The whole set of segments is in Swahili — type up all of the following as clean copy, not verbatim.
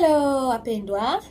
Hello wapendwa.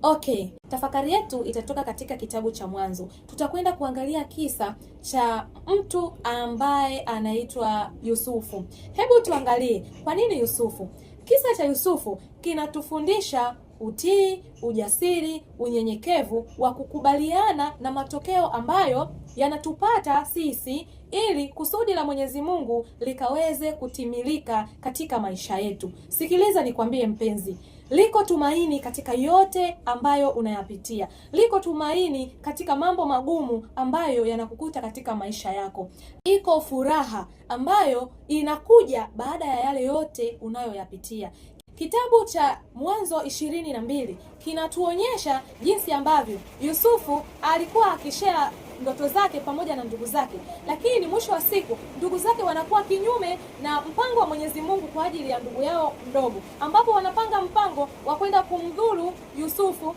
Okay, tafakari yetu itatoka katika kitabu cha Mwanzo. Tutakwenda kuangalia kisa cha mtu ambaye anaitwa Yusufu. Hebu tuangalie kwa nini Yusufu. Kisa cha Yusufu kinatufundisha utii, ujasiri, unyenyekevu wa kukubaliana na matokeo ambayo yanatupata sisi ili kusudi la Mwenyezi Mungu likaweze kutimilika katika maisha yetu. Sikiliza nikwambie mpenzi, liko tumaini katika yote ambayo unayapitia. Liko tumaini katika mambo magumu ambayo yanakukuta katika maisha yako. Iko furaha ambayo inakuja baada ya yale yote unayoyapitia. Kitabu cha Mwanzo 22 kinatuonyesha jinsi ambavyo Yusufu alikuwa akishare ndoto zake pamoja na ndugu zake, lakini mwisho wa siku ndugu zake wanakuwa kinyume na mpango wa Mwenyezi Mungu kwa ajili ya ndugu yao mdogo, ambapo wanapanga mpango wa kwenda kumdhuru Yusufu,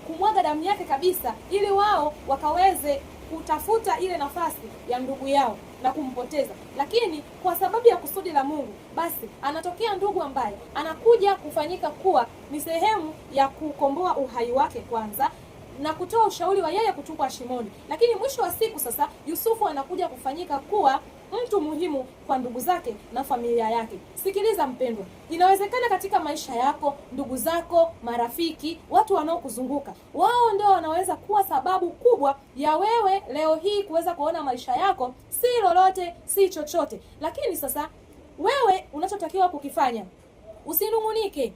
kumwaga damu yake kabisa, ili wao wakaweze kutafuta ile nafasi ya ndugu yao na kumpoteza. Lakini kwa sababu ya kusudi la Mungu, basi anatokea ndugu ambaye anakuja kufanyika kuwa ni sehemu ya kukomboa uhai wake kwanza na kutoa ushauri wa yeye kutupwa shimoni. Lakini mwisho wa siku sasa, Yusufu anakuja kufanyika kuwa mtu muhimu kwa ndugu zake na familia yake. Sikiliza mpendwa, inawezekana katika maisha yako ndugu zako, marafiki, watu wanaokuzunguka wao ndio wanaweza kuwa sababu kubwa ya wewe leo hii kuweza kuona maisha yako si lolote, si chochote. Lakini sasa wewe unachotakiwa kukifanya, usinung'unike,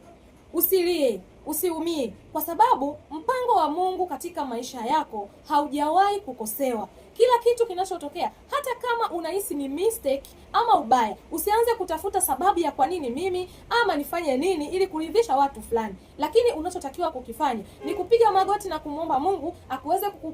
usilie, usiumie, kwa sababu mpango wa Mungu katika maisha yako haujawahi kukosewa. Kila kitu kinachotokea, hata kama unahisi ni mistake ama ubaya, usianze kutafuta sababu ya kwa nini mimi ama nifanye nini ili kuridhisha watu fulani, lakini unachotakiwa kukifanya ni kupiga magoti na kumwomba Mungu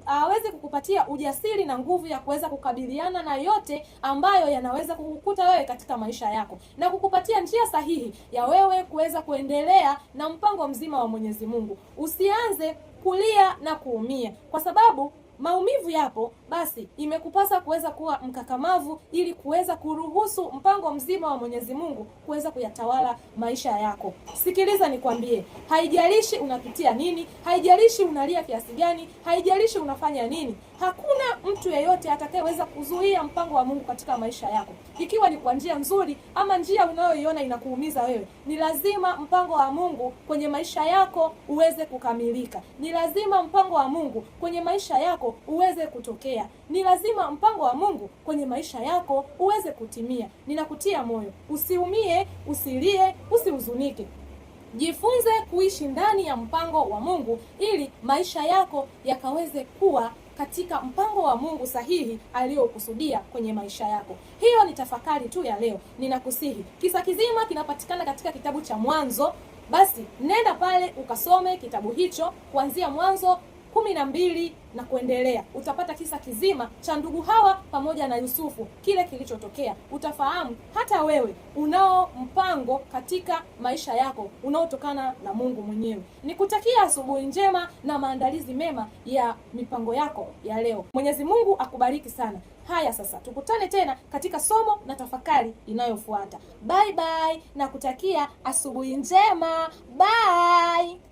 aweze kukupatia ujasiri na nguvu ya kuweza kukabiliana na yote ambayo yanaweza kukukuta wewe katika maisha yako na kukupatia njia sahihi ya wewe kuweza kuendelea na mpango mzima wa Mwenyezi Mungu. Usianze kulia na kuumia kwa sababu maumivu yapo, basi imekupasa kuweza kuwa mkakamavu ili kuweza kuruhusu mpango mzima wa Mwenyezi Mungu kuweza kuyatawala maisha yako. Sikiliza nikwambie, haijalishi unapitia nini, haijalishi unalia kiasi gani, haijalishi unafanya nini, hakuna mtu yeyote atakayeweza kuzuia mpango wa Mungu katika maisha yako, ikiwa ni kwa njia nzuri ama njia unayoiona inakuumiza wewe. Ni lazima mpango wa Mungu kwenye maisha yako uweze kukamilika. Ni lazima mpango wa Mungu kwenye maisha yako uweze kutokea. Ni lazima mpango wa Mungu kwenye maisha yako uweze kutimia. Ninakutia moyo, usiumie, usilie, usihuzunike. Jifunze kuishi ndani ya mpango wa Mungu ili maisha yako yakaweze kuwa katika mpango wa Mungu sahihi aliyokusudia kwenye maisha yako. Hiyo ni tafakari tu ya leo. Ninakusihi, kisa kizima kinapatikana katika kitabu cha Mwanzo. Basi nenda pale ukasome kitabu hicho kuanzia Mwanzo 12 na kuendelea. Utapata kisa kizima cha ndugu hawa pamoja na Yusufu, kile kilichotokea. Utafahamu hata wewe unao mpango katika maisha yako unaotokana na Mungu mwenyewe. Nikutakia asubuhi njema na maandalizi mema ya mipango yako ya leo. Mwenyezi Mungu akubariki sana. Haya, sasa tukutane tena katika somo na tafakari inayofuata. Bye bye, na kutakia asubuhi njema. Bye.